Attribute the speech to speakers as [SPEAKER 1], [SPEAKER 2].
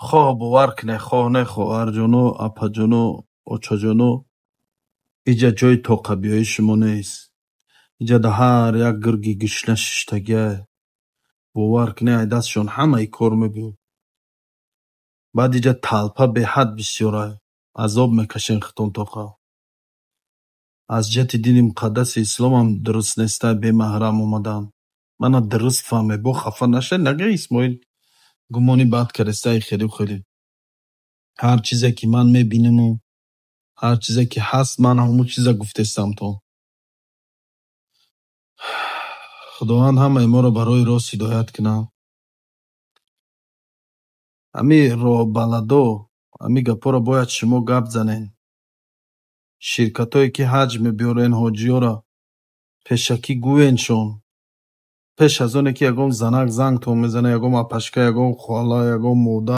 [SPEAKER 1] Хоҳ бовар кунед, хоҳ не, хоҳарҷоно, апаҷоно, очаҷоно, иҷа ҷои тоқабиёии шумо нест. Иҷа да ҳар як гирги гушна шиштагиай. Бовар кунед, ай дастшон ҳамаи кор мебиёд. Баъд иҷа талпа беҳад бисёрай. Азоб мекашен хитон тоқа. Аз ҷиҳати дини муқаддаси исломам дуруст нестай бемаҳрам омадан. Мана дуруст фаҳме, бо хафа нашед, нагӯ Исмоил гумони бад кардестай хелу хеле. Ҳар чизе ки ман мебинаму ҳар чизе ки ҳаст, ман ҳамун чиза гуфтестам то. Худованд ҳамаи моро ба роҳи рост ҳидоят кунад. Ҳамин роҳбаладо, ҳамин гапҳоро бояд шумо гап занед. Ширкатҳое ки ҳаҷ мебиёрен ҳоҷиёро пешакӣ гӯеншон. Пеш аз оне ки ягон занак зангтон мезанад, ягон апашка, ягон хола, ягон модар.